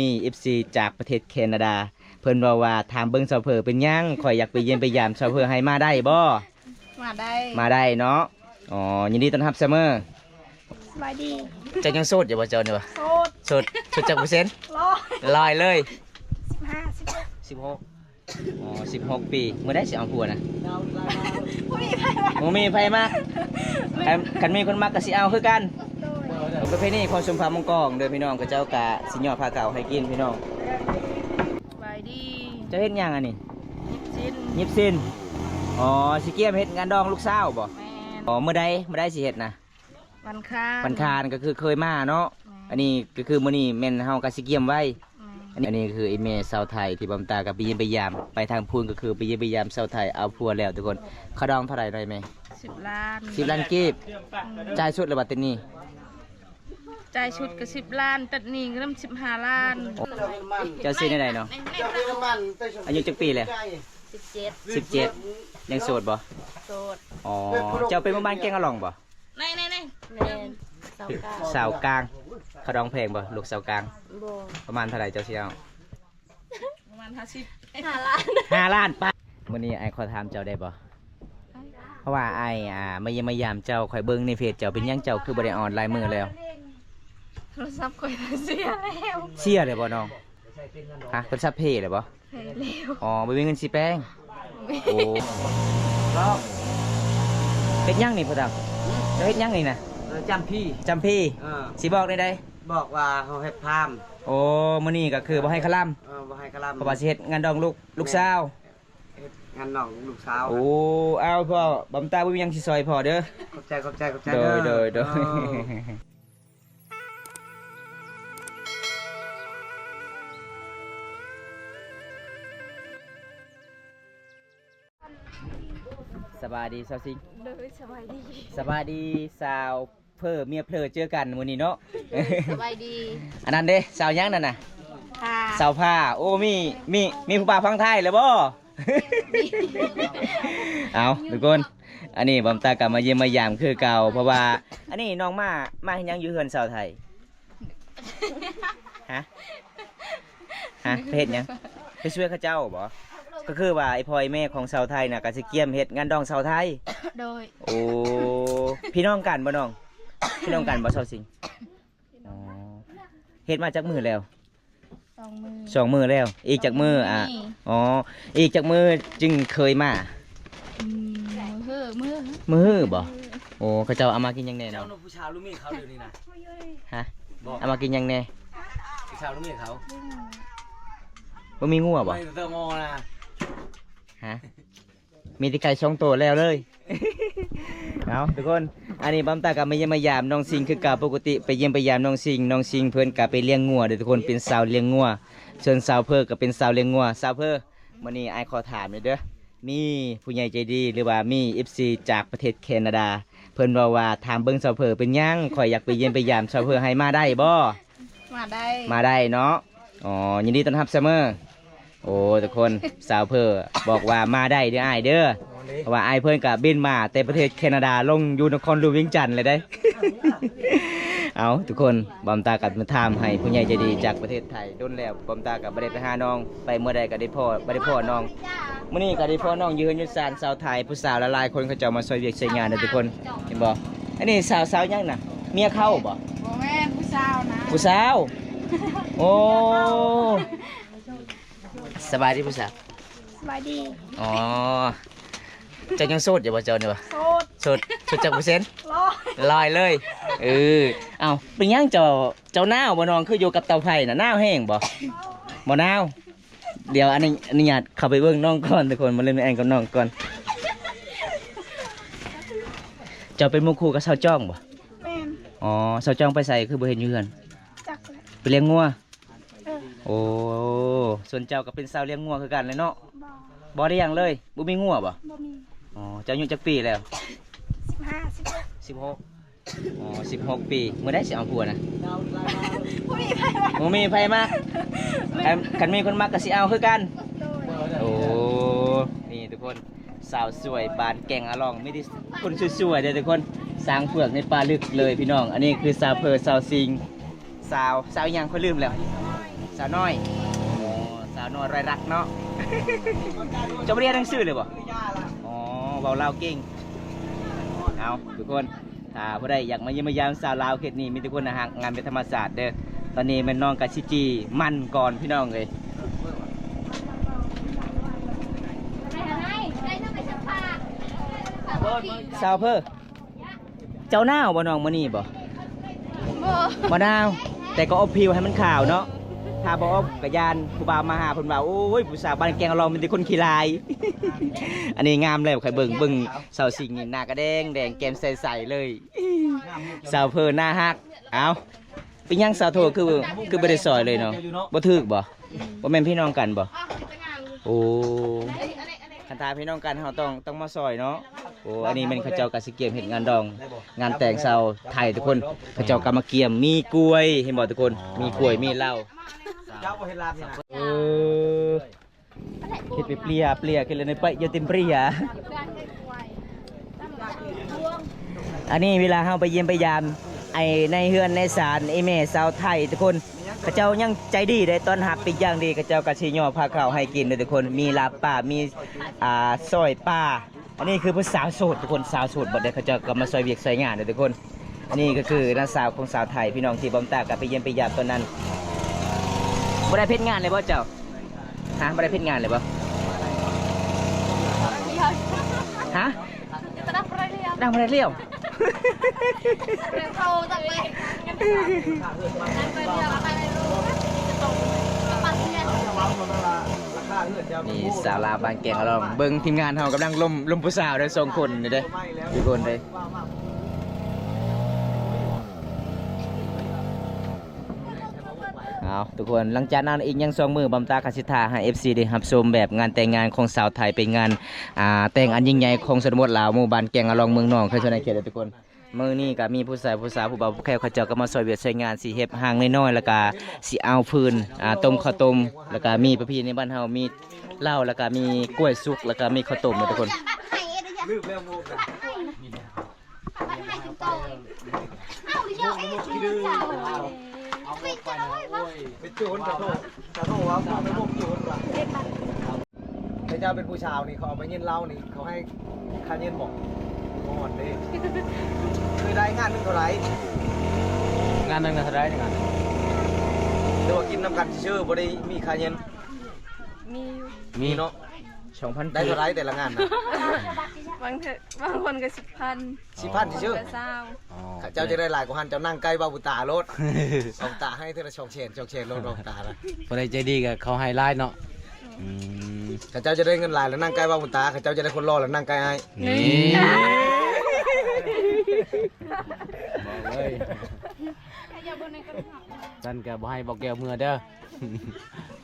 ມີເອັຟຊີຈາກປະເທດແຄນາດາ ເພິ່ນເວົ້າວ່າ ຖາມເບິ່ງຊາວເພີເປັນຫຍັງ ຂ້ອຍຢາກໄປຢ້ຽມໄປຢາມຊາວເພີ ໃຫ້ມາໄດ້ບໍ່? ມາໄດ້ ມາໄດ້ເນາະ. ອໍ ຍິນດີຕ້ອນຮັບສະເໝີ. ສະບາຍດີ. ເຈົ້າຍັງໂສດຢູ່ບໍ່ເຈົ້ານີ້ຫວາ? ໂສດ. ໂສດ ໂສດຈັກເປີເຊັນ? ຮ້ອຍ ຮ້ອຍເລີຍ. ສິບຫ້າ ສິບຫົກ ສິບຫົກ. ອໍ ສິບຫົກປີ. ມື້ໃດຊິເອົາຜົວນະ? ບໍ່ມີໃຜມັກ ບໍ່ມີໃຜມັກ. ຄັນ ຄັນມີຄົນມັກກໍຊິເອົາຄືກັນ. ໂດຍ. ປະເພນີຂອງຊົນເຜົ່າມົ້ງກອງເດີພີ່ນ້ອງ ເຂົາເຈົ້າກະຊິຍໍ້ຜ້າຂາວໃຫ້ກິນພີ່ນ້ອງ. ສະບາຍດີ. ເຈົ້າເຮັດຫຍັງອັນນີ້? ຫຍິບຊີ້ນ. ຫຍິບຊີ້ນ. ອໍ ຊິກຽມເຮັດງານດອງລູກສາວບໍ່? ແມ່ນ. ອໍ ມື້ໃດ ມື້ໃດຊິເຮັດນະ? ວັນຄານ. ວັນຄານກໍຄືເຄີຍມາເນາະ. ແມ່ນ. ອັນນີ້ກໍຄືມື້ນີ້ແມ່ນເຮົາກໍຊິກຽມໄວ້. ແມ່ນ. ອັນນີ້ ອັນນີ້ຄືອີ່ແມ່ຊາວໄທທີ່ບຳຕາກໍໄປຢ້ຽມໄປຢາມ ໄປທາງພຸ້ນກໍຄືໄປຢ້ຽມໄປຢາມຊາວໄທເອົາຜົວແລ້ວທຸກຄົນ. ຄ່າດອງເທົ່າໃດເນາະອີ່ແມ່? ສິບລ້ານ. ສິບລ້ານກີບ. ອືມ. ຈ່າຍຊຸດແລ້ວບໍ່ຕິດໜີ້? ຈ່າຍຊຸດກໍສິບລ້ານ ຕັດໜີ້ກໍນຳສິບຫ້າລ້ານ. ເຈົ້າຊື່ແນວໃດເນາະ? ອາຍຸຈັກປີແລ້ວ? ສິບເຈັດ. ສິບເຈັດ. ຍັງໂສດບໍ່? ໂສດ. ອໍ ເຈົ້າເປັນໝູ່ບ້ານແກ້ງອາຫຼອງບໍ່? ໃນ ໃນ ໃນ. ແມ່ນ. ສາວກາງ. ສາວກາງ. ຄ່າດອງແພງບໍ່ ລູກສາວກາງ? ບໍ່. ປະມານເທົ່າໃດເຈົ້າຊິເອົາ? ປະມານຫ້າສິບ. ຫ້າລ້ານ. ຫ້າລ້ານປາຍ. ມື້ນີ້ອ້າຍຂໍຖາມເຈົ້າໄດ້ບໍ່? ເພາະວ່າອ້າຍ ອ່າ ມາຢ້ຽມມາຢາມເຈົ້າ ຂ້ອຍເບິ່ງໃນເຟສເຈົ້າ ເປັນຫຍັງເຈົ້າຄືບໍ່ໄດ້ອອນຫຼາຍມື້ແລ້ວ? ໂທລະສັບຂ້ອຍເສຍແລ້ວ. ເສຍແລ້ວບໍ່ນ້ອງ? ຮະ ໂທລະສັບເພແລ້ວບໍ່? ເພແລ້ວ. ອໍ ບໍ່ມີເງິນຊິແປງ. ໂອ້ ເຮັດຫຍັງນີ້ພໍ່ເຖົ້າ? ເຈົ້າເຮັດຫຍັງນີ້ນະ? ເອີ ຈຳພີ. ຈຳພີ. ເອີ ຊິບອກແນວໃດ? ບອກວ່າເຮົາເຮັດພາມ. ໂອ້ ມື້ນີ້ກໍຄືບໍ່ໃຫ້ຄະລຳ. ເອີ ບໍ່ໃຫ້ຄະລຳ ເພາະວ່າຊິເຮັດງານດອງລູກ ລູກສາວ. ແມ່ນ. ເຮັດງານດອງລູກສາວ. ໂອ້ ເອົາພໍ່ ບຳຕາບໍ່ມີຫຍັງຊິຊ່ອຍພໍ່ເດີ. ຂອບໃຈ ຂອບໃຈ ຂອບໃຈ. ໂດຍ ເດີ ໂດຍ ໂດຍ. ສະບາຍດີສາວຊິງ. ໂດຍ ສະບາຍດີ. ສະບາຍດີສາວເພີ້ ເມຍເພີ້ ເຈີກັນມື້ນີ້ເນາະ. ໂດຍ ສະບາຍດີ. ອັນນັ້ນເດ້ ສາວຫຍັງນັ້ນນະ? ພາ. ສາວພາ. ໂອ້ ມີ ມີ ມີຜູ້ບ່າວຝັ່ງໄທແລ້ວບໍ່? ເອົາ ທຸກຄົນ ອັນນີ້ບຳຕາກໍມາຢ້ຽມມາຢາມຄືເກົ່າ ເພາະວ່າ ອັນນີ້ນ້ອງມາ ມາເຮັດຫຍັງຢູ່ເຮືອນສາວໄທ? ຮະ? ຮະ? ໄປເຮັດຫຍັງ? ໄປຊ່ວຍເຂົາເຈົ້າບໍ? ກໍຄືວ່າໄອ້ພໍ່ໄອ້ແມ່ຂອງສາວໄທນະ ກໍຊິກຽມເຮັດງານດອງສາວໄທ. ໂດຍ. ໂອ້ ພີ່ນ້ອງກັນບໍ່ນ້ອງ? ພີ່ນ້ອງກັນບໍ່ສາວຊິງ? ອໍ ເຮັດມາຈັກມື້ແລ້ວ? ສອງມື້. ສອງມື້ແລ້ວ. ອີກຈັກມື້? ອາ ອໍ ອີກຈັກມື້ຈຶ່ງເຄີຍມາ? ອືມ ມື້ຮື ມື້ຮືບໍ? ໂອ້ ເຂົາເຈົ້າເອົາມາກິນຫຍັງແດ່ເນາະ? ເຈົ້ານະ ຜູ້ສາວລູກເມຍເຂົາດຽວນີ້ນະ. ຮະ? ເອົາມາກິນຫຍັງແດ່? ຜູ້ສາວລູກເມຍເຂົາ ບໍ່ມີງົວບໍ? ບໍ່ມີແຕ່ງົວນະ. ຮະ? ມີແຕ່ໄກ່ສອງໂຕແລ້ວເລີຍ. ເອົາ ທຸກຄົນ ອັນນີ້ບຳຕາກໍມາຢ້ຽມມາຢາມນ້ອງຊິງຄືເກົ່າ. ປົກກະຕິໄປຢ້ຽມໄປຢາມນ້ອງຊິງ ນ້ອງຊິງເພິ່ນກໍໄປລ້ຽງງົວເດີທຸກຄົນ ເປັນສາວລ້ຽງງົວ. ສ່ວນສາວເພີ້ກໍເປັນສາວລ້ຽງງົວ. ສາວເພີ້ ມື້ນີ້ອ້າຍຂໍຖາມໜ່ອຍເດີ ມີຜູ້ໃຫຍ່ໃຈດີ ຫຼືວ່າມີເອັຟຊີຈາກປະເທດແຄນາດາ ເພິ່ນເວົ້າວ່າ ຖາມເບິ່ງສາວເພີ້ເປັນຫຍັງ ຂ້ອຍຢາກໄປຢ້ຽມໄປຢາມສາວເພີ້ ໃຫ້ມາໄດ້ບໍ່? ມາໄດ້ ມາໄດ້ເນາະ. ອໍ ຍິນດີຕ້ອນຮັບສະເໝີ. ໂອ້ ທຸກຄົນ ສາວເພີ້ບອກວ່າມາໄດ້ເດີອ້າຍເດີ ເພາະວ່າອ້າຍເພິ່ນກະບິນມາແຕ່ປະເທດແຄນາດາ ລົງຢູ່ນະຄອນຫຼວງວຽງຈັນເລີຍເດ້. ເອົາ ທຸກຄົນ ບອມຕາກັບມາຖາມໃຫ້ຜູ້ໃຫຍ່ໃຈດີຈາກປະເທດໄທ ດົນແລ້ວບອມຕາກັບບໍ່ໄດ້ໄປຫານ້ອງ ໄປເມື່ອໃດກໍໄດ້ພໍ້ ບໍ່ໄດ້ພໍ້ນ້ອງ. ມື້ນີ້ກໍໄດ້ພໍ້ນ້ອງຢູ່ເຮືອນຢູ່ຊານຊາວໄທ ຜູ້ສາວຫຼາຍໆຄົນເຂົາເຈົ້າມາຊ່ອຍວຽກຊ່ອຍງານເດີທຸກຄົນ. ເຫັນບໍ່? ອັນນີ້ສາວ ສາວຫຍັງນະ? ເມຍເຂົາບໍ່? ບໍ່ແມ່ນ ຜູ້ສາວນະ. ຜູ້ສາວ? ໂອ້ ສະບາຍດີຜູ້ສາວ. ສະບາຍດີ. ອໍ ເຈົ້າຍັງໂສດຢູ່ບໍ່ເຈົ້ານີ້ຫວາ? ໂສດ. ໂສດ ໂສດຈັກເປີເຊັນ? ຮ້ອຍ ຮ້ອຍເລີຍ. ເອີ ເອົ້າ ເປັນຫຍັງເຈົ້າ ເຈົ້າໜາວບໍ່ນ້ອງ? ຄືຢູ່ກັບເຕົາໄຟນະ ໜາວແຮງບໍ່? ບໍ່ໜາວ. ດຽວອະນຸ ອະນຸຍາດເຂົ້າໄປເບິ່ງນ້ອງກ່ອນທຸກຄົນ ມາຫຼິ້ນແອງກັບນ້ອງກ່ອນ. ເຈົ້າເປັນໝູ່ຄູ່ກັບສາວຈ້ອງບໍ່? ແມ່ນ. ອໍ ສາວຈ້ອງໄປໃສ ຄືບໍ່ເຫັນຢູ່ເຮືອນ? ຈັກແຫຼະ ໄປລ້ຽງງົວ. ເອີ ໂອ້ ສ່ວນເຈົ້າກໍເປັນສາວລ້ຽງງົວຄືກັນແຫຼະເນາະ? ບໍ່ ບໍ່ລ້ຽງເລີຍ. ບໍ່ມີງົວບໍ່? ບໍ່ມີ. ອໍ ເຈົ້າອາຍຸຈັກປີແລ້ວ? ສິບຫ້າ ສິບຫົກ ສິບຫົກ. ອໍ ສິບຫົກປີ. ມື້ໃດຊິເອົາຜົວນະ? ບໍ່ມີໃຜມັກ ບໍ່ມີໃຜມັກ. ຄັນ ຄັນມີຄົນມັກກໍຊິເອົາຄືກັນ. ໂດຍ. ໂອ້ ນີ້ທຸກຄົນ ສາວສວຍບ້ານແກ່ງອາຫຼອງ ມີແຕ່ຄົນສວຍໆເດີທຸກຄົນ. ຊ້າງເຜືອກໃນປ່າລຶກເລີຍພີ່ນ້ອງ. ອັນນີ້ຄືສາວເພີ້ ສາວຊິງ ສາວ ສາວຫຍັງ ຂ້ອຍລືມແລ້ວ. ສ ສາວນ້ອຍ ອໍ ສາວນ້ອຍຮ້ອຍລັກເນາະ. ເຈົ້າບໍ່ໄດ້ຮຽນໜັງສືເລີຍບໍ່? ອໍ ເວົ້າລາວເກັ່ງ. ເອົາ ທຸກຄົນ ຖ້າຜູ້ໃດຢາກມາຢ້ຽມມາຢາມສາວລາວເຂດນີ້ ມີແຕ່ຄົນໜ້າຮັກ ງາມເປັນທຳມະຊາດເດີ. ຕອນນີ້ແມ່ນນ້ອງກະຊິຈີ່ມັນກ່ອນ ພີ່ນ້ອງເອີຍ. ສາວເພີ ເຈົ້າໜາວບໍ່ນ້ອງ ມື້ນີ້ບໍ່? ບໍ່ ບໍ່ໜາວ ແຕ່ກໍອົບຜິວໃຫ້ມັນຂາວເນາະ. ຖ້າບໍ່ອົບກໍຢ້ານຜູ້ບ່າວມາຫາ ເພິ່ນວ່າ ໂອ້ຍ ຜູ້ສາວບ້ານແກງອະລອງມີແຕ່ຄົນຂີ້ລາຍ. ອັນນີ້ງາມແລ້ວ ໃຫ້ເບິ່ງ ເບິ່ງສາວສິງນີ້ ໜ້າກະແດງແດງ ແກ້ມໃສໆເລີຍ. ສາວເພີໜ້າຮັກ. ເອົ້າ ເປັນຫຍັງສາວໂທ ຄື ຄືບໍ່ໄດ້ຊ່ອຍເລີຍເນາະ? ບໍ່ຖືກບໍ່? ບໍ່ແມ່ນພີ່ນ້ອງກັນບໍ່? ໂອ້ ຄັນຖ້າພີ່ນ້ອງກັນ ເຮົາຕ້ອງ ຕ້ອງມາຊ່ອຍເນາະ. ໂອ້ ອັນນີ້ແມ່ນເຂົາເຈົ້າກະຊິກຽມເຮັດງານດອງ ງານແຕ່ງສາວໄທ ທຸກຄົນ. ເຂົາເຈົ້າກະມາກຽມ ມີກ້ວຍ ເຫັນບໍ່ທຸກຄົນ? ມີກ້ວຍ ມີເຫຼົ້າ. ເອີ ເຮັດເປຍໆ ເປັນແນວໃດ ເປັນແນວໃດ ເປັນແນວໃດ? ອັນນີ້ເວລາເຮົາໄປຢ້ຽມໄປຢາມ ໄອ້ໃນເຮືອນໃນຊານ ໄອ້ແມ່ຊາວໄທ ທຸກຄົນ ເຂົາເຈົ້າຍັງໃຈດີເດ້ ຕ້ອນຮັບເປັນຢ່າງດີ. ເຂົາເຈົ້າກະຊິຍໍພາເຂົ້າໃຫ້ກິນເດີທຸກຄົນ ມີລາບປາ ມີ ອ່າ ຊອຍປາ. ອັນນີ້ຄືຜູ້ສາວໂສດທຸກຄົນ ສາວໂສດບັດນີ້ ເຂົາເຈົ້າກໍມາຊ່ອຍວຽກຊ່ອຍງານເດີທຸກຄົນ. ອັນນີ້ກໍຄືນ້າສາວຂອງສາວໄທ ພີ່ນ້ອງທີ່ບອມຕາກໍໄປຢ້ຽມໄປຢາມຕອນນັ້ນ. ບໍ່ໄດ້ເພັດງານເລີຍບໍ່ເຈົ້າ? ຮະ ບໍ່ໄດ້ເພັດງານເລີຍບໍ່? ຮະ? ນັ່ງບໍ່ໄດ້ລ້ຽວ ນັ່ງບໍ່ໄດ້ລ້ຽວ. ນີ້ສາວລາວບ້ານແກງອະລອງ ເບິ່ງທີມງານເຮົາກຳລັງລົມ ລົມຜູ້ສາວເດີ ສອງຄົນນີ້ເດ້ ທຸກຄົນເດ້. ເອົາ ທຸກຄົນ ຫຼັງຈາກນັ້ນອີກຍັງສອງມື້ ບອມຕາກໍຊິຖ່າຍໃຫ້ເອັຟຊີໄດ້ຮັບຊົມ ແບບງານແຕ່ງງານຂອງສາວໄທ ເປັນງານ ອ່າ ແຕ່ງອັນຍິ່ງໃຫຍ່ຂອງຊົນນະບົດລາວ ໝູ່ບ້ານແກງອະລອງ ເມືອງໜອງ ແຂວງສະຫວັນນະເຂດເດີທຸກຄົນ. ມື້ນີ້ກໍມີຜູ້ຊາຍຜູ້ສາວຜູ້ບ່າວຜູ້ແຂວ ເຂົາເຈົ້າກໍມາຊ່ອຍວຽກຊ່ວຍງານ ຊິເຮັດຮ່າງນ້ອຍໆ ແລ້ວກໍຊິເອົາຟືນ ອ່າ ຕົ້ມເຂົ້າຕົ້ມ ແລ້ວກໍມີປະເພນີບ້ານເຮົາ ມີເຫຼົ້າ ແລ້ວກໍມີກ້ວຍສຸກ ແລ້ວກໍມີເຂົ້າຕົ້ມເນາະທຸກຄົນ. ເປັນໂຈນ ຂະເຈົ້າເປັນຜູ້ຊາວນີ້ ເຂົາເອົາມາເຢັນເຫຼົ້ານີ້ ເຂົາໃຫ້ຄ່າເຢັນບໍ່? ບໍ່ຮອດເດ້. ເຄີຍໄດ້ງານໜຶ່ງເທົ່າໃດ? ງານໜຶ່ງນະເທົ່າໃດ? ງານໜຶ່ງ ຫຼືວ່າກິນນຳກັນຊື່ໆ ບໍ່ໄດ້ມີຄ່າເຢັນ? ມີຢູ່ ມີເນາະ. ສອງພັນ ໄດ້ເທົ່າໃດແຕ່ລະງານນະ? ບາງເທື່ອ ບາງຄົນກໍສິບພັນ ສິບພັນຊື່ໆ ບາງຄົນກໍຊາວ. ອໍ ເຈົ້າຈະໄດ້ຫຼາຍກວ່າຫັ້ນ ເຈົ້ານັ່ງໃກ້ບ່າວບຸນຕາໂລດ. ບ່າວບຸນຕາໃຫ້ເທື່ອລະສອງແສນ ສອງແສນໂລດ ບ່າວບຸນຕານະ. ຜູ້ໃດໃຈດີກໍເຂົາໃຫ້ຫຼາຍເນາະ. ອືມ ຂະເຈົ້າຈະໄດ້ເງິນຫຼາຍລະນັ່ງໃກ້ບ່າວບຸນຕາ ຂະເຈົ້າຈະໄດ້ຄົນຫຼໍ່ລະນັ່ງໃກ້ອ້າຍ. ນີ້ ບອກເລີຍ ຊັ້ນກໍບໍ່ໃຫ້ບໍ່ແກ້ວເມືອເດີ.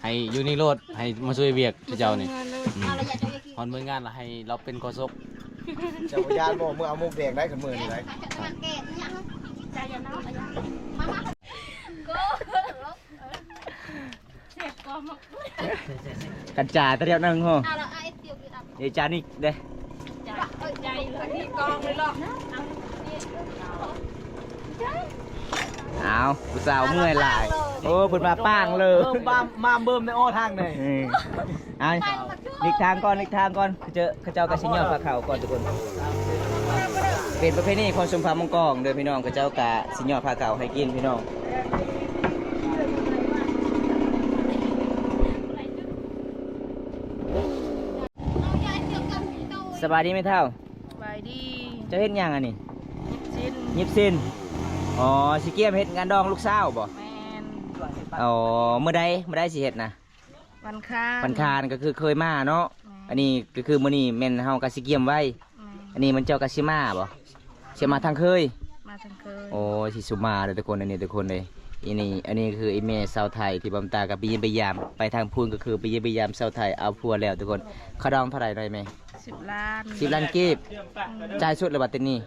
ໃຫ້ຢູ່ນີ້ໂລດ ໃຫ້ມາຊ່ວຍວຽກເຈົ້ານີ້. ອືມ ຮອດມື້ງານລະໃຫ້ລາວເປັນໂຄສົກ. ເຈົ້າບໍ່ຢ້ານບໍ່? ເມືອເອົາໝວກແດງໄດ້ ຄັນມື້ນີ້ໄດ້. ກັນຈາຕະດຽວໜຶ່ງໂຫ. ເດຈານິກເດ້. ອ້າວ ຜູ້ສາວເມື່ອຍຫຼາຍ. ໂອ້ ເພິ່ນວ່າປາງເລີຍ. ເອີ ມາ ມາເບິ່ມໃນອໍທາງໃດ. ເອີ ອ້າຍ ຫຼີກທາງກ່ອນ ຫຼີກທາງກ່ອນ. ເຂົາເຈົ້າ ເຂົາເຈົ້າກໍຊິຍໍພາເຂົ້າກ່ອນທຸກຄົນ. ເປັນປະເພນີຂອງຊົນເຜົ່າມົງກອງເດີພີ່ນ້ອງ. ເຂົາເຈົ້າກໍຊິຍໍພາເຂົ້າໃຫ້ກິນພີ່ນ້ອງ. ສະບາຍດີແມ່ເຖົ້າ. ສະບາຍດີ. ເຈົ້າເຮັດຫຍັງອັນນີ້? ຫຍິບຊີ້ນ. ຫຍິບຊີ້ນ. ອໍ ຊິກຽມເຮັດງານດອງລູກສາວບໍ່? ແມ່ນ. ອໍ ມື້ໃດ ມື້ໃດຊິເຮັດນະ? ວັນຄານ. ວັນຄານກໍຄືເຄີຍມາເນາະ. ແມ່ນ. ອັນນີ້ກໍຄືມື້ນີ້ແມ່ນເຮົາກໍຊິກຽມໄວ້. ແມ່ນ. ອັນນີ້ມັນເຈົ້າກໍຊິມາບໍ່? ຊິມາທາງເຄີຍ. ມາທາງເຄີຍ. ໂອ້ ຊິສຸມາເດີທຸກຄົນ. ອັນນີ້ທຸກຄົນເດ້ ອັນນີ້ ອັນນີ້ຄືອີ່ແມ່ຊາວໄທທີ່ບຳຕາກໍໄປຢ້ຽມໄປຢາມ. ໄປທາງພຸ້ນກໍຄືໄປຢ້ຽມໄປຢາມຊາວໄທເອົາຜົວແລ້ວທຸກຄົນ. ຄ່າດອງເທົ່າໃດເນາະແມ່? ສິບລ້ານ. ສິບລ້ານກີບ. ອືມ. ຈ່າຍຊຸດແລ້ວບໍ່ເຕັນນີ້?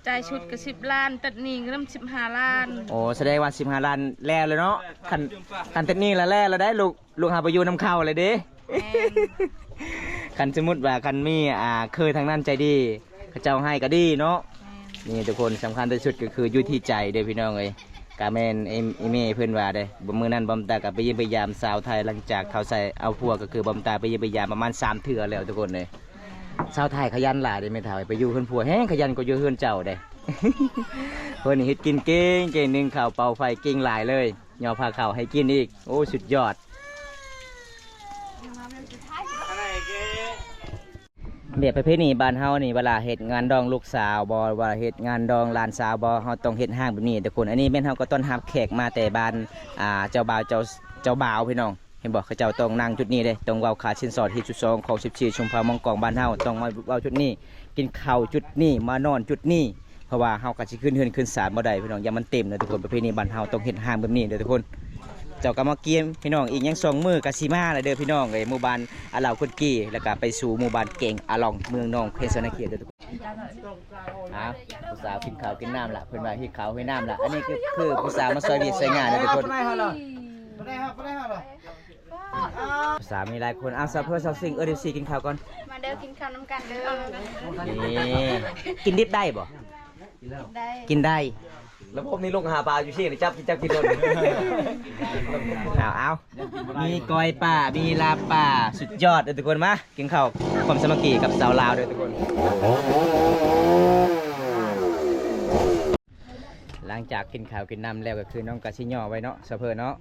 ຈ່າຍຊຸດກໍສິບລ້ານ ຕັດໜີ້ກໍນຳສິບຫ້າລ້ານ. ໂອ້ ສະແດງວ່າສິບຫ້າລ້ານແລ້ວແລ້ວເນາະ. ຄັນ ຄັນຕັດໜີ້ລະແລ້ວລະໄດ້ ລູກ ລູກຫາໄປຢູ່ນຳເຂົາແລ້ວເດ້. ແມ່ນ. ຄັນສົມມຸດວ່າຄັນມີ ອ່າ ເຄີຍທາງນັ້ນໃຈດີ ເຂົາເຈົ້າໃຫ້ກໍດີເນາະ. ແມ່ນ. ນີ້ທຸກຄົນ ສຳຄັນທີ່ສຸດກໍຄືຢູ່ທີ່ໃຈເດີພີ່ນ້ອງເອີຍ. ກະແມ່ນອີ່ ອີ່ແມ່ເພິ່ນວ່າເດ້ ມື້ນັ້ນບອມຕາກໍໄປຢ້ຽມໄປຢາມສາວໄທ ຫຼັງຈາກເຂົາໃສ່ເອົາຜົວ ກໍຄືບອມຕາໄປຢ້ຽມໄປຢາມປະມານສາມເທື່ອແລ້ວທຸກຄົນເອີຍ. ຊາວໄທຂະຫຍັນຫຼາຍເດ້ແມ່ເຖົ້າ ໄປຢູ່ເຮືອນຜົວແຮງຂະຫຍັນກວ່າຢູ່ເຮືອນເຈົ້າເດ້. ເພິ່ນນີ້ເຮັດກິນເກັ່ງ ເກັ່ງ ໜຶ້ງເຂົ້າ ເປົ່າໄຟ ເກັ່ງຫຼາຍເລີຍ. ຍໍພາເຂົ້າໃຫ້ກິນອີກ ໂອ້ ສຸດຍອດ. ແບບປະເພນີບ້ານເຮົານີ້ ເວລາເຮັດງານດອງລູກສາວບໍ ວ່າເຮັດງານດອງຫຼານສາວບໍ ເຮົາຕ້ອງເຮັດຮ້າງແບບນີ້ທຸກຄົນ. ອັນນີ້ແມ່ນເຮົາກໍຕ້ອນຮັບແຂກມາແຕ່ບ້ານ ອ່າ ເຈົ້າບ່າວ ເຈົ້າ ເຈົ້າບ່າວພີ່ນ້ອງ ເຫັນບໍ່ ເຂົາເຈົ້າຕ້ອງນັ່ງຈຸດນີ້ເດ້ ຕ້ອງເວົ້າຄ່າສິນສອດທີສິບສອງຂອງສິບສີ່ຊຸມເຜົ່າມັງກອງບ້ານເຮົາ ຕ້ອງມາເວົ້າຈຸດນີ້ ກິນເຂົ້າຈຸດນີ້ ມານອນຈຸດນີ້. ເພາະວ່າເຮົາກໍຊິຂຶ້ນເຮືອນຂຶ້ນຊານບໍ່ໄດ້ພີ່ນ້ອງ ຢ້ານມັນເຕັມເນາະທຸກຄົນ. ປະເພນີບ້ານເຮົາຕ້ອງເຮັດຮ້າງແບບນີ້ເດີທຸກຄົນ. ເຈົ້າກໍມາກຽມພີ່ນ້ອງ ອີກຫຍັງສອງມື້ກໍຊິມາແລ້ວເດີພີ່ນ້ອງເອີຍ ໝູ່ບ້ານອາລາວກຸນກີ ແລ້ວກໍໄປສູ່ໝູ່ບ້ານແກງອາລອງ ເມືອງນອງ ແຂວງສະຫວັນນະເຂດເດີທຸກຄົນ. ອ່າ ຜູ້ສາວກິນເຂົ້າກິນນ້ຳລະ ເພິ່ນວ່າຫິວເຂົ້າຫິວນ້ຳລະ. ອັນນີ້ຄື ຄືຜູ້ສາວມາຊ່ອຍວຽກຊ່ອຍງານເດີທຸກຄົນ. ສາມີຫຼາຍຄົນ. ເອົາ ສາວເພິ່ນ ສາວຊິງ ເອີ້ນເອັຟຊີກິນເຂົ້າກ່ອນ. ມາເດີ ກິນເຂົ້ານຳກັນເດີ. ນີ້ ກິນດິບໄດ້ບໍ່? ກິນໄດ້ ກິນໄດ້. ລະບົບນີ້ລົງຫາປາຢູ່ຊີ້ ຈັບກິນ ຈັບກິນໂດນ. ເອົາ ເອົາ ມີກ້ອຍປາ ມີລາບປາ ສຸດຍອດເດີທຸກຄົນ. ມາກິນເຂົ້າຄວາມສາມັກຄີກັບສາວລາວເດີທຸກຄົນ. ຫຼັງຈາກກິນເຂົ້າກິນນ້ຳແລ້ວ ກໍຄືນ້ອງກະຊິຍໍໄວ້ເນາະ ສາວເພິ່ນເນາະ.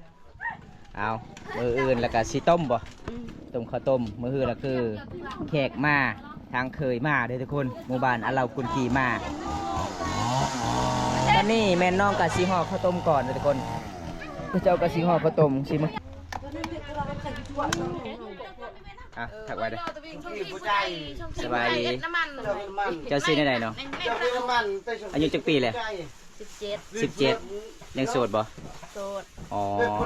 ເອົາ ມື້ອື່ນລະກະຊິຕົ້ມບໍ່? ອືມ ຕົ້ມເຂົ້າຕົ້ມ. ມື້ອື່ນລະຄືແຂກມາ ທາງເຄີຍມາເດີທຸກຄົນ ໝູ່ບ້ານອາລາວກຸນກີມາ. ຕອນນີ້ແມ່ນນ້ອງກະຊິຫໍ່ເຂົ້າຕົ້ມກ່ອນເດີທຸກຄົນ. ເຈົ້າກະຊິຫໍ່ເຂົ້າຕົ້ມຊິມາ. ອ່ະ ທັກໄວ້ເດີ. ສະບາຍດີ. ເຈົ້າຊື່ແນວໃດເນາະ? ອາຍຸຈັກປີແລ້ວ? ສິບເຈັດ ສິບເຈັດ ຍັງໂສດບໍ່? ໂສດ. ອໍ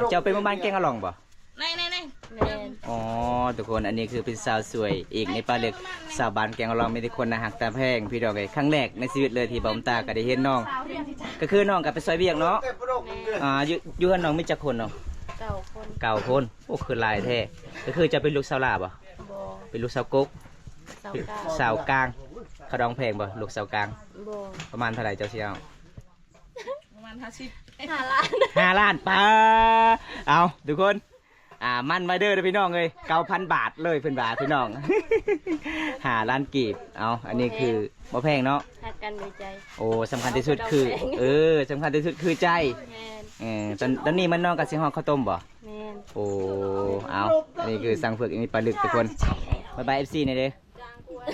ເຈົ້າເປັນໝູ່ບ້ານແກງອາລອງບໍ່? ໃນ ໃນ ໃນ ແມ່ນ. ອໍ ທຸກຄົນ ອັນນີ້ຄືເປັນສາວສວຍອີກໃນປ່າເລິກ ສາວບ້ານແກງອາລອງ. ມີແຕ່ຄົນໜ້າຮັກຕາແພງພີ່ນ້ອງເອີຍ. ຄັ້ງແລກໃນຊີວິດເລີຍທີ່ບ່າວຕາກໍໄດ້ເຫັນນ້ອງ ກໍຄືນ້ອງກໍໄປຊ່ອຍວຽກເນາະ. ແມ່ນ. ອ່າ ຢູ່ ຢູ່ເຮືອນນ້ອງມີຈັກຄົນເນາະ? ເກົ້າຄົນ. ເກົ້າຄົນ. ໂອ້ ຄືຫຼາຍແທ້. ກໍຄືເຈົ້າເປັນລູກສາວຫຼ້າບໍ່? ບໍ່. ເປັນລູກສາວກົກ? ສາວກາງ. ສາວກາງ. ເຂົາດອງແພງບໍ່ ລູກສາວກາງ? ບໍ່. ປະມານເທົ່າໃດເຈົ້າຊິເອົາ? ປະມານຫ້າສິບ. ຫ້າລ້ານ. ຫ້າລ້ານ. ປາ ເອົາທຸກຄົນ ອ່າ ໝັ້ນໄວ້ເດີພີ່ນ້ອງເອີຍ. ເກົ້າພັນບາດເລີຍເພິ່ນວ່າພີ່ນ້ອງ. ຫ້າລ້ານກີບ. ເອົາ ອັນນີ້ຄືບໍ່ແພງເນາະ. ຮັກກັນໂດຍໃຈ. ໂອ້ ສຳຄັນທີ່ສຸດຄື ເອີ ສຳຄັນທີ່ສຸດຄືໃຈ. ແມ່ນ. ເອີ ຕອນ ຕອນນີ້ມັນນ້ອງກໍຊິຫໍ່ເຂົ້າຕົ້ມບໍ່? ແມ່ນ. ໂອ້ ເອົາ ອັນນີ້ຄືສັງເຜືອກ ອັນນີ້ປາລຶກທຸກຄົນ. ບາຍບາຍ ເອັຟຊີ ແດ່ເດີ.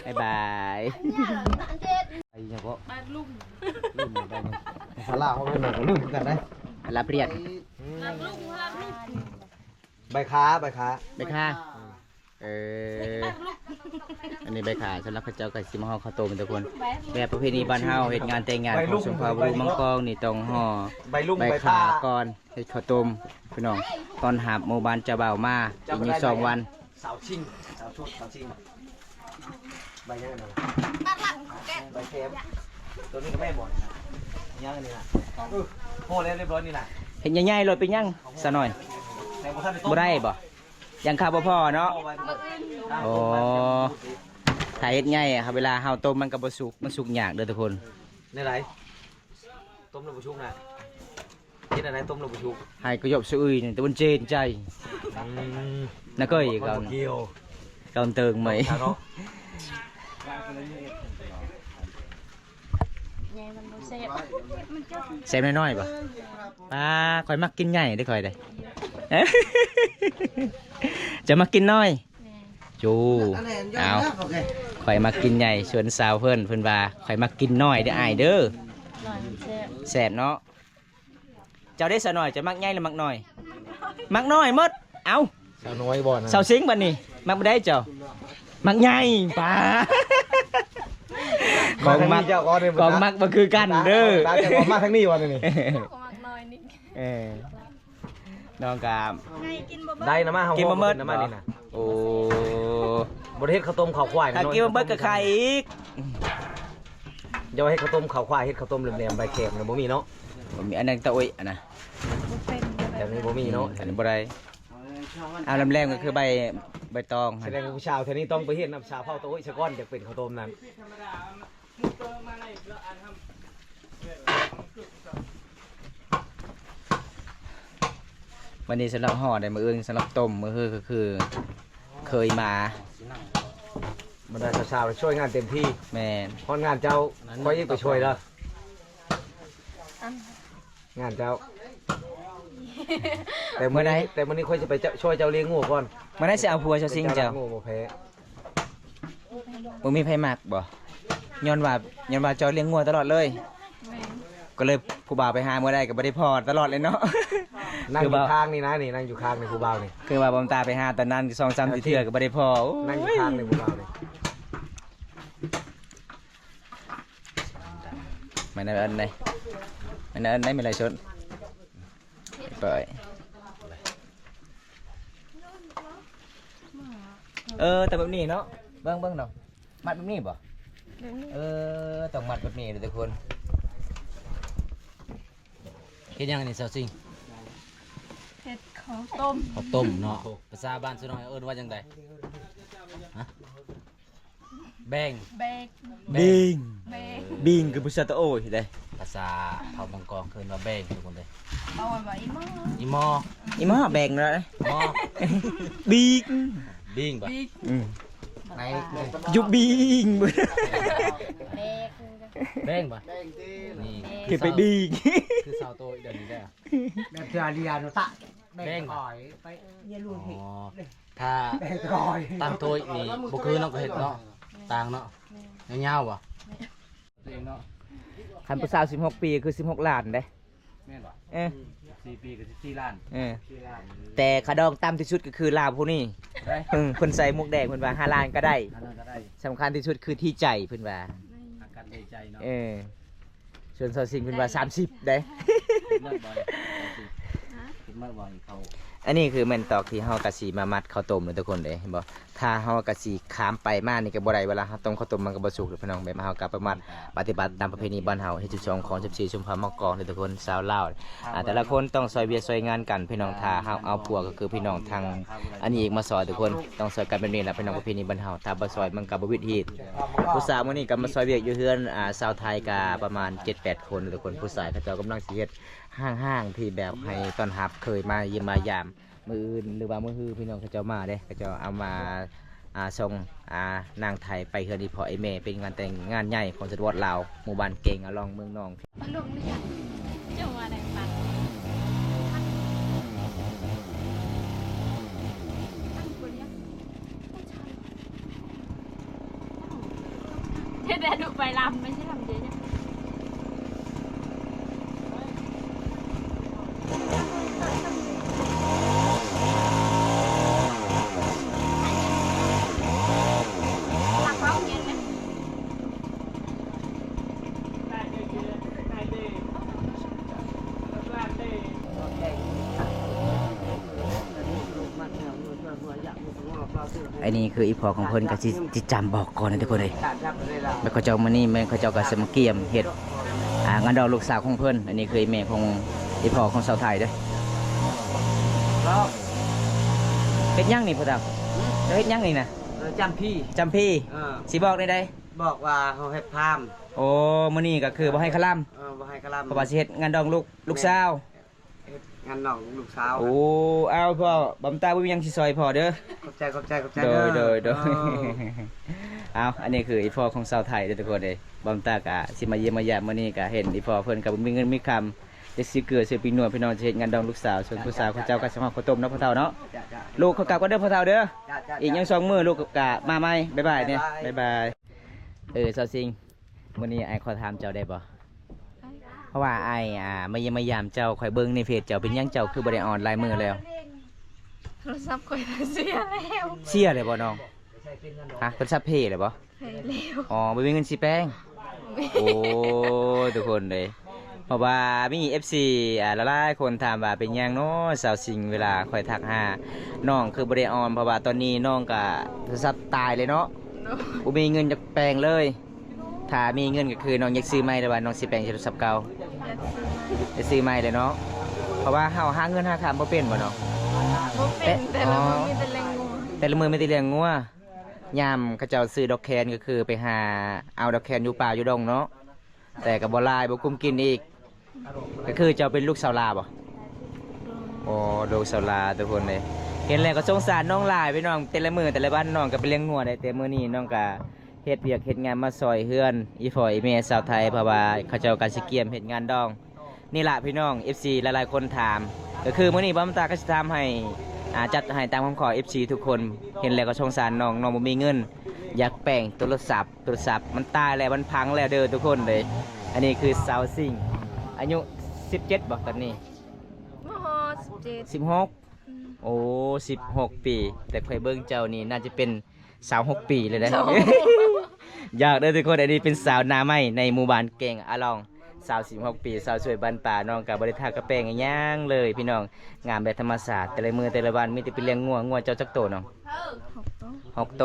ບາຍບາຍ. ໄປຫຍັງເກາະ? ບ້ານລຸ່ມ. ລຸ່ມໄປນີ້ ພາລາເຮົາເອີ້ນກໍລືມຄືກັນເດ້. ລາບລຽນ. ອືມ ບ້ານລຸ່ມ ບ້ານລຸ່ມ. ໃບຂາ ໃບຂາ ໃບຂາ. ເອີ ອັນນີ້ໃບຂາ. ສຳລັບເຂົາເຈົ້າກໍຊິມາຫໍ່ເຂົ້າຕົ້ມທຸກຄົນ. ແບບປະເພນີບ້ານເຮົາ ເຮັດງານແຕ່ງງານຂອງຊົນເຜົ່າບະລຸມັງກອງນີ້ ຕ້ອງຫໍ່ໃບຂາກ່ອນ. ເຮັດເຂົ້າຕົ້ມພີ່ນ້ອງ ຕ້ອນຮັບໝູ່ບ້ານເຈົ້າບ່າວມາ ອີກສອງວັນ. ສາວຊິງ ສາວຊຸດ ສາວຊິງ. ໃບຫຍັງນັ້ນ? ໃບແຄມ. ຕົວນີ້ກໍແມ່ນບໍ່? ຍັງອັນນີ້ນະ. ເອີ ພໍແລ້ວ ຮຽບຮ້ອຍນີ້ນະ. ເຮັດໃຫຍ່ໆໂລດ ເປັນຫຍັງສາວນ້ອຍ? ແຕ່ບໍ່ທັນໄດ້ຕົ້ມ. ບໍ່ໄດ້ບໍ່? ຍັງຂ້າວບໍ່ພໍເນາະ. ອໍ ຖ້າເຮັດໃຫຍ່ ເວລາເຮົາຕົ້ມມັນກໍບໍ່ສຸກ ມັນສຸກຍາກເດີທຸກຄົນ. ແນວໃດ? ຕົ້ມແລ້ວບໍ່ສຸກນະ. ເຮັດອັນໃດຕົ້ມແລ້ວບໍ່ສຸກ? ໃຫ້ກະຫຍອບສະອຶຍນີ້ ແຕ່ມັນເຈນໃຈ. ອືມ ນະເກີຍ ເຂົາບໍ່ກ່ຽວ ເຂົາເຕີງໃໝ່. ໃຫຍ່ມັນບໍ່ແຊບ. ແຊບນ້ອຍໆບໍ່? ປ້າ ຂ້ອຍມັກກິນໃຫຍ່ເດ້ ຂ້ອຍເດ້. ເຈົ້າມັກກິນນ້ອຍ? ແມ່ນ. ຈູ ເອົາ ຂ້ອຍມັກກິນໃຫຍ່ ຊວນສາວເພິ່ນ ເພິ່ນວ່າຂ້ອຍມັກກິນນ້ອຍເດີອ້າຍເດີ. ນ້ອຍແຊບ. ແຊບເນາະ. ເຈົ້າເດ້ສາວນ້ອຍ ເຈົ້າມັກໃຫຍ່ຫຼືມັກນ້ອຍ? ມັກນ້ອຍໝົດ. ເອົ້າ ສາວນ້ອຍບໍ່ນະ? ສາວສິງບັດນີ້ ມັກແນວໃດເຈົ້າ? ມັກໃຫຍ່. ປ້າ ຂອງມັກ ຂອງມັກບໍ່ຄືກັນເດີ. ມາທາງນີ້ບໍ່ນີ້? ມັກນ້ອຍນີ້. ເອີ ນ້ອງກະ ໄດ້ນະມາ ກິນບໍ່ໝົດນະມານີ້ນະ. ໂອ້ ບໍ່ໄດ້ເຮັດເຂົ້າຕົ້ມເຂົ້າຄວາຍ. ຖ້າກິນບໍ່ໝົດກໍຂາຍອີກ. ຢ່າວ່າເຮັດເຂົ້າຕົ້ມເຂົ້າຄວາຍ ເຮັດເຂົ້າຕົ້ມແຫຼມໆ ໃບແຄມນະ ບໍ່ມີເນາະ. ບໍ່ມີ. ອັນນັ້ນຕາໂອ້ຍ ອັນນະ ແບບນີ້ບໍ່ມີເນາະ. ອັນນີ້ບໍ່ໄດ້. ເອົາແຫຼມໆ ກໍຄືໃບ ໃບຕອງ. ສະແດງວ່າຜູ້ສາວແຖວນີ້ຕ້ອງໄປຮຽນນຳສາວເຜົ່າຕາໂອ້ຍຊະກ່ອນ ຈະເປັນເຂົ້າຕົ້ມນັ້ນ. ເອີ ມາໃນລະອັນທຳ ເອີ ມັນຄືກັນ. ມື້ນີ້ສຳລັບຫໍ່ໄດ້ ມື້ອື່ນສຳລັບຕົ້ມ ມື້ຮືກໍຄືເຄີຍມາ. ບັນດາສາວໆຊ່ວຍງານເຕັມທີ່. ແມ່ນ. ຮອດງານເຈົ້າ ຂ້ອຍອີກໄປຊ່ວຍເດີ. ງານເຈົ້າ. ແຕ່ມື້ໃດ ແຕ່ມື້ນີ້ຂ້ອຍຊິໄປເຈົ້າ ຊ່ວຍເຈົ້າລ້ຽງງົວກ່ອນ. ມື້ໃດຊິເອົາຜົວຊາວຊິງເຈົ້າ? ງວບໍ່ແພ້. ບໍ່ມີໃຜມັກບໍ່? ຍ້ອນວ່າ ຍ້ອນວ່າເຈົ້າລ້ຽງງົວຕະຫຼອດເລີຍ. ແມ່ນ. ກໍເລີຍຜູ້ບ່າວໄປຫາມື້ໃດກໍບໍ່ໄດ້ພໍ້ຕະຫຼອດເລີຍເນາະ. ນັ່ງຢູ່ຂ້າງນີ້ນະ ນີ້ ນັ່ງຢູ່ຂ້າງນີ້ຜູ້ບ່າວນີ້. ຄືວ່າບອມຕາໄປຫາຕອນນັ້ນສອງສາມເທື່ອກໍບໍ່ໄດ້ພໍ້. ໂອ້ຍ ນັ່ງຢູ່ຂ້າງນີ້ຜູ້ບ່າວນີ້. ແມ່ນເອີ້ນໄດ ແມ່ນເອີ້ນໄດ ແມ່ນໄລສົດ. ໄປ ເອີ ຕ້ອງແບບນີ້ເນາະ. ເບິ່ງ ເບິ່ງເນາະ. ມັດແບບນີ້ບໍ່? ແບບນີ້. ເອີ ຕ້ອງມັດແບບນີ້ເດີທຸກຄົນ. ເຮັດຫຍັງນີ້ສາວຊິງ? ເຮັດເຂົ້າຕົ້ມ. ເຂົ້າຕົ້ມເນາະ. ພາສາບ້ານຊາວນ້ອຍເອີ້ນວ່າຈັ່ງໃດ? ຮະ? ແບງ. ແບງ. ແບງ. ແບງ. ບີງ ຄືພາສາຕະໂອ້ຍເດ້. ພາສາເຜົ່າມັງກອງເອີ້ນວ່າແບງທຸກຄົນເດ້. ເວົ້າວ່າອີໝໍ. ອີໝໍ. ອີໝໍແບງເນາະ. ໝໍ. ບີງ. ບີງບໍ່? ບີງ. ອືມ. ໃນ ຢູ່ບີງ. ແບງ. ແບງບໍ່? ແບງຕິ. ນີ້ ຄືໄປບີງ ຄືຊາວໂຕອີກດຽວນີ້ເດ້. ແບບເທື່ອລຽນຕະ ແບງ ແບງບໍ່? ໄປເຍລຸເຮັດ. ອໍ ຖ້າ ແບງ ຕາງໂຕອີກນີ້ບໍ່ຄືເນາະ ກໍເຮັດເນາະ. ຕ່າງເນາະ. ຍາວໆບໍ່? ຕົວເອງເນາະ. ຄັນຜູ້ສາວສິບຫົກປີຄືສິບຫົກລ້ານເດ້. ແມ່ນບໍ່? ເອີ ສິບສີ່ປີກໍສິບສີ່ລ້ານ. ເອີ ແຕ່ຄ່າດອງຕ່ຳທີ່ສຸດກໍຄືລາວຜູ້ນີ້. ເອີ ເພິ່ນໃສ່ໝວກແດງ ເພິ່ນວ່າຫ້າລ້ານກໍໄດ້. ຫ້າລ້ານກໍໄດ້. ສຳຄັນທີ່ສຸດຄືທີ່ໃຈ ເພິ່ນວ່າ. ຮັກກັນດ້ວຍໃຈເນາະ. ເອີ ສ່ວນຊາວຊິງເພິ່ນວ່າສາມສິບເດ້. ເຫັນໝົດບໍ່? ເຫັນໝົດບໍ່? ເຂົາ ອັນນີ້ຄືແມ່ນຕອກທີ່ເຮົາກະຊິມາມັດເຂົ້າຕົ້ມເນາະທຸກຄົນເດ້ ເຫັນບໍ່? ຖ້າເຮົາກະຊິຂ້າມໄປມານີ້ກໍບໍ່ໄດ້ ເວລາເຮົາຕົ້ມເຂົ້າຕົ້ມມັນກໍບໍ່ສຸກເດ້ພີ່ນ້ອງ. ແບບເຮົາກໍປະມາດ ປະຕິບັດຕາມປະເພນີບ້ານເຮົາ ເຮັດສິບສອງຂອງສິບສີ່ຊຸມເຜົ່າໝາກກອງເດ້ທຸກຄົນ ຊາວລາວ. ອ່າ ແຕ່ລະຄົນຕ້ອງຊ່ອຍເວຍຊ່ອຍງານກັນ ພີ່ນ້ອງ. ຖ້າເຮົາເອົາຜົວກໍຄືພີ່ນ້ອງທາງອັນນີ້ອີກມາຊ່ອຍທຸກຄົນ ຕ້ອງຊ່ອຍກັນແບບນີ້ລະ ພີ່ນ້ອງ. ປະເພນີບ້ານເຮົາ ຖ້າບໍ່ຊ່ອຍມັນກໍບໍ່ວິດຮີດ. ຜູ້ສາວມື້ນີ້ກໍມາຊ່ອຍວຽກຢູ່ເຮືອນ ອ່າ ຊາວໄທກໍປະມານເຈັດແປດຄົນທຸກຄົນ. ຜູ້ຊາຍເຂົາເຈົ້າກຳລັງຊິເຮັດຫ້າງໆ ທີ່ແບບໃຫ້ຕ້ອນຮັບເຄີຍມາຢ້ຽມມາຢາມ. ມື້ອື່ນ ຫຼືວ່າມື້ຮືພີ່ນ້ອງເຂົາເຈົ້າມາເດ້ ເຂົາເຈົ້າເອົາມາ ອ່າ ສົ່ງ ອ່າ ນາງໄທໄປເຮືອນອີ່ພໍ່ອີ່ແມ່. ເປັນງານແຕ່ງງານໃຫຍ່ຂອງສະຕະວອດລາວ ໝູ່ບ້ານເກງອາລອງ ເມືອງໜອງ. ເຈົ້າວ່າໄດ້ປັດ ເຮັດແຕ່ດູໄປລຳ ໄມ່ໃຊ່ລຳເດ. ອັນນີ້ຄືອີ່ພໍ່ຂອງເພິ່ນກໍຊິຕິດຕາມບອກກ່ອນນະທຸກຄົນເອີຍ. ແລ້ວເຂົາເຈົ້າ ມື້ນີ້ແມ່ນເຂົາເຈົ້າກໍຊິມາກຽມເຮັດ ອ່າ ງານດອງລູກສາວຂອງເພິ່ນ. ອັນນີ້ຄືແມ່ຂອງອີ່ພໍ່ຂອງຊາວໄທເດີ້. ເຮັດຫຍັງນີ້ພໍ່ເຖົ້າ? ເຈົ້າເຮັດຫຍັງນີ້ນະ? ເອີ ຈຳພີ. ຈຳພີ. ເອີ ຊິບອກແນວໃດ? ບອກວ່າເຮົາເຮັດພາມ. ໂອ້ ມື້ນີ້ກໍຄືບໍ່ໃຫ້ຄະລຳ. ເອີ ບໍ່ໃຫ້ຄະລຳ ເພາະວ່າຊິເຮັດງານດອງລູກ ລູກສາວ. ເຮັດງານນ້ອງລູກສາວ. ໂອ້ ເອົາພໍ່ ບຳຕາບໍ່ມີຫຍັງຊິຊ່ອຍພໍ່ເດີ້. ຂອບໃຈ ຂອບໃຈ ຂອບໃຈເດີ້. ໂດຍ ໂດຍ ໂດຍ. ເອົາ ອັນນີ້ຄືອີ່ພໍ່ຂອງຊາວໄທເດີ້ທຸກຄົນເອີຍ. ບຳຕາກະຊິມາຢ້ຽມມາຢາມ ມື້ນີ້ກະເຫັນອີ່ພໍ່ເພິ່ນກະບໍ່ມີເງິນມີຄຳ ຈະຊື້ເກືອຊື້ປິງນົວ ພີ່ນ້ອງ ຈະເຮັດງານດອງລູກສາວ. ສ່ວນຜູ້ສາວເຂົາເຈົ້າກະຊິມາເຂົ້າຕົ້ມເນາະພໍ່ເຖົ້າເນາະ. ລູກຂໍກັບກ່ອນເດີ້ພໍ່ເຖົ້າເດີ້. ອີກຫຍັງສອງມື້ລູກກະມາໃໝ່. ບາຍບາຍເນາະ. ບາຍບາຍ. ເອີ ຊາວຊິງ ມື້ນີ້ອ້າຍຂໍຖາມເຈົ້າໄດ້ບໍ່? ເພາະວ່າອ້າຍ ອ່າ ມາຢ້ຽມມາຢາມເຈົ້າ ຂ້ອຍເບິ່ງໃນເຟສເຈົ້າ ເປັນຫຍັງເຈົ້າຄືບໍ່ໄດ້ອອນຫຼາຍມື້ແລ້ວ? ໂທລະສັບຂ້ອຍເສຍແລ້ວ. ເສຍແລ້ວບໍ່ນ້ອງ? ຮະ ໂທລະສັບເພແລ້ວບໍ່? ເພແລ້ວ. ອໍ ບໍ່ມີເງິນຊິແປງ. ໂອ້ ທຸກຄົນເອີຍ ເພາະວ່າມີເອັຟຊີ ອ່າ ຫຼາຍໆຄົນຖາມວ່າ ເປັນຫຍັງເນາະ ຊາວຊິງ ເວລາຂ້ອຍທັກຫານ້ອງຄືບໍ່ໄດ້ອອນ? ເພາະວ່າຕອນນີ້ນ້ອງກະໂທລະສັບຕາຍເລີຍເນາະ. ໂດຍ. ບໍ່ມີເງິນຈະແປງເລີຍ. ຖ້າມີເງິນກໍຄືນ້ອງຢາກຊື້ໃໝ່ ແຕ່ວ່ານ້ອງຊິແປງໃສ່ໂທລະສັບເກົ່າ. ຢາກຊື້ໃໝ່ແຫຼະເນາະ ເພາະວ່າເຮົາຫາເງິນຫາຄຳບໍ່ເປັນບໍ່ນ້ອງ? ບໍ່ເປັນ. ແຕ່ ແຕ່ລະມື້ ອໍ ມີແຕ່ລ້ຽງງົວ. ແຕ່ລະມື້ມີແຕ່ລ້ຽງງົວ. ຍາມເຂົາເຈົ້າຊື້ດອກແຄນກໍຄືໄປຫາເອົາດອກແຄນຢູ່ປ່າຢູ່ດົງເນາະ. ແຕ່ກໍບໍ່ຫຼາຍ ບໍ່ກຸ້ມກິນອີກ. ກໍຄືເຈົ້າເປັນລູກສາວລາວບໍ່? ໂດຍ. ໂອ້ ລູກສາວລາທຸກຄົນເດ້ ເຫັນແລ້ວກໍສົງສານນ້ອງຫຼາຍພີ່ນ້ອງ. ແຕ່ລະມື້ແຕ່ລະວັນນ້ອງກໍໄປລ້ຽງງົວໄດ້ ແຕ່ມື້ນີ້ນ້ອງກໍເຮັດວຽກເຮັດງານມາຊ່ອຍເຮືອນອີ່ພໍ່ອີ່ແມ່ຊາວໄທ ເພາະວ່າເຂົາເຈົ້າກໍຊິກຽມເຮັດງານດອງ. ນີ້ລະພີ່ນ້ອງ ເອັຟຊີ ຫຼາຍໆຄົນຖາມ ກໍຄືມື້ນີ້ບ່າວຕາກໍຊິທຳໃຫ້ ອາ ຈັດໃຫ້ຕາມຄຳຂໍ ເອັຟຊີ ທຸກຄົນ. ເຫັນແລ້ວກໍສົງສານນ້ອງ ນ້ອງບໍ່ມີເງິນ ຢາກແປງໂທລະສັບ ໂທລະສັບມັນຕາຍແລ້ວ ມັນພັງແລ້ວເດີທຸກຄົນເດ້. ອັນນີ້ຄືສາວຊິງ ອາຍຸສິບເຈັດບໍ່ຕອນນີ້? ບໍ່ຮອດສິບເຈັດ ສິບຫົກ. ອືມ ໂອ້ ສິບຫົກປີ ແຕ່ຂ້ອຍເບິ່ງເຈົ້ານີ້ໜ້າຈະເປັນຊາວຫົກປີເລີຍເດ້. ຢາກເດີທຸກຄົນ ອັນນີ້ເປັນສາວໜ້າໃໝ່ໃນໝູ່ບ້ານແກ້ງອາລອງ ສາວສິບຫົກປີ ສາວສວຍບ້ານປ່າ. ນ້ອງກໍບໍ່ໄດ້ທາກະແປງອີ່ຫຍັງເລີຍພີ່ນ້ອງ ງາມແບບທຳມະຊາດ. ແຕ່ລະມື້ແຕ່ລະວັນມີແຕ່ໄປລ້ຽງງົວ. ງົວເຈົ້າຈັກໂຕນ້ອງ? ຫົກໂຕ. ຫົກໂຕ.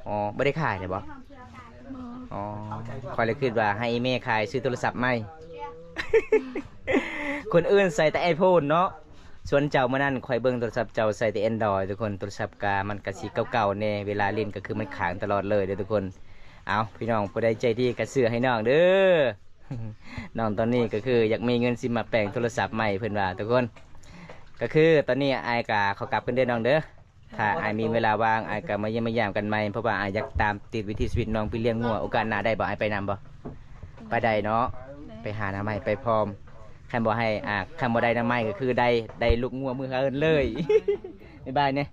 ອໍ ບໍ່ໄດ້ຂາຍເລີຍບໍ່? ບໍ່. ອໍ ຂ້ອຍເລີຍຄິດວ່າໃຫ້ອີ່ແມ່ຂາຍ ຊື້ໂທລະສັບໃໝ່. ຄົນອື່ນໃຊ້ແຕ່ໄອໂຟນເນາະ ສ່ວນເຈົ້າມື້ນັ້ນຂ້ອຍເບິ່ງໂທລະສັບເຈົ້າໃຊ້ແຕ່ແອນດຣອຍທຸກຄົນ. ໂທລະສັບກະມັນກະຊິເກົ່າໆແດ່ ເວລາຫຼິ້ນກໍຄືມັນຄ້າງຕະຫຼອດເລີຍເດີທຸກຄົນ. ເອົາ ພີ່ນ້ອງຜູ້ໃດໃຈດີກໍຊື້ໃຫ້ນ້ອງເດີ. ນ້ອງຕອນນີ້ກໍຄືຢາກມີເງິນຊິມາແປງໂທລະສັບໃໝ່ເພິ່ນວ່າທຸກຄົນ. ກໍຄືຕອນນີ້ອ້າຍກໍຂໍກັບເພິ່ນເດີນ້ອງເດີ. ຖ້າອ້າຍມີເວລາວ່າງ ອ້າຍກໍມາຢ້ຽມມາຢາມກັນໃໝ່ ເພາະວ່າອ້າຍຢາກຕາມຕິດວິຖີຊີວິດນ້ອງໄປລ້ຽງງົວ. ໂອກາດໜ້າໄດ້ບໍ່? ອ້າຍໄປນຳບໍ່? ໄປໄດ້ເນາະ. ໄປຫາໜໍ່ໄມ້ໄປພ້ອມ. ຄັນບໍ່ໃຫ້ ອາ ຄັນບໍ່ໄດ້ໜໍ່ໄມ້ກໍຄືໄດ້ ໄດ້ລູກງົວມື້ເຮືອນເລີຍ. ບາຍບາຍແດ່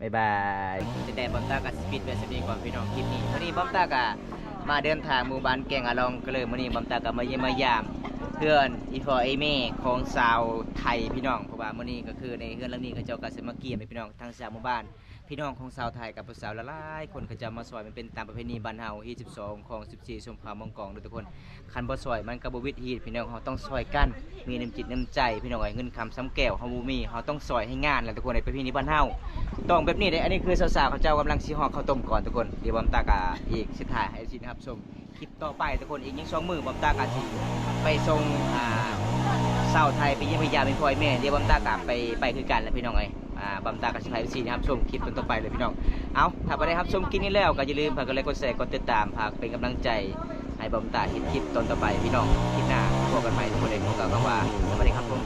ບາຍບາຍ. ຈັ່ງໃດບ່າວຕາກໍຊິປິດໄວ້ສ່ຳນີ້ກ່ອນພີ່ນ້ອງ ຄລິບນີ້. ມື້ນີ້ບ່າວຕາກໍມາເດີນທາງໝູ່ບ້ານແກ້ງອາລອງ ກໍເລີຍມື້ນີ້ບ່າວຕາກໍມາຢ້ຽມມາຢາມເຮືອນອີ່ພໍ່ອີ່ແມ່ຂອງຊາວໄທພີ່ນ້ອງ. ເພາະວ່າມື້ນີ້ກໍຄືໃນເຮືອນຫຼັງນີ້ເຂົາເຈົ້າກໍຊິມາກຽມໃຫ້ພີ່ນ້ອງ ທາງຊາວໝູ່ບ້ານ ພີ່ນ້ອງຂອງຊາວໄທກັບຜູ້ສາວຫຼາຍໆຄົນ ເຂົາເຈົ້າມາຊ່ອຍ. ມັນເປັນຕາມປະເພນີບ້ານເຮົາ ຮີດສິບສອງ ຄອງສິບສີ່ ຊົມພາວເມືອງກອງເດີທຸກຄົນ. ຄັນບໍ່ຊ່ອຍມັນກໍບໍ່ວິດຮີດພີ່ນ້ອງ. ເຮົາຕ້ອງຊ່ອຍກັນ ມີນ້ຳຈິດນ້ຳໃຈພີ່ນ້ອງເອີຍ. ເງິນຄຳຊຳແກ້ວເຮົາບໍ່ມີ ເຮົາຕ້ອງຊ່ອຍໃຫ້ງານແຫຼະທຸກຄົນ. ໃນປະເພນີບ້ານເຮົາຕ້ອງແບບນີ້ເດ້. ອັນນີ້ຄືສາວໆເຂົາເຈົ້າກຳລັງຊິຫໍ່ເຂົ້າຕົ້ມກ່ອນທຸກຄົນ. ດຽວບ່າວຕາກໍອີກສຸດທ້າຍໃຫ້ເອັຟຊີໄດ້ຮັບຊົມ ຄລິບຕໍ່ໄປທຸກຄົນ. ອີກຍັງສອງມື້ບ່າວຕາກໍຊິໄປສົ່ງ ອ່າ ຊາວໄທໄປຢ້ຽມໄປຢາມອີ່ພໍ່ອີ່ແມ່. ດຽວບ່າວຕາກໍໄປ ໄປຄືກັນແຫຼະພີ່ນ້ອງເອີຍ. ອ່າ ບ່າວຕາກໍຊິພາເອັຟຊີໄດ້ຮັບຊົມຄລິບຕອນຕໍ່ໄປເລີຍພີ່ນ້ອງ. ເອົາ ຖ້າບໍ່ໄດ້ຮັບຊົມຄລິບນີ້ແລ້ວ ກໍຢ່າລືມຝາກກົດໄລກົດແຊ ກົດຕິດຕາມ ຝາກເປັນກຳລັງໃຈໃຫ້ບ່າວຕາເຮັດຄລິບຕອນຕໍ່ໄປພີ່ນ້ອງ. ຄລິບໜ້າພົບກັນໃໝ່ທຸກຄົນເອີຍ. ກໍຫວັງວ່າສະບາຍດີຄັບຜົມ.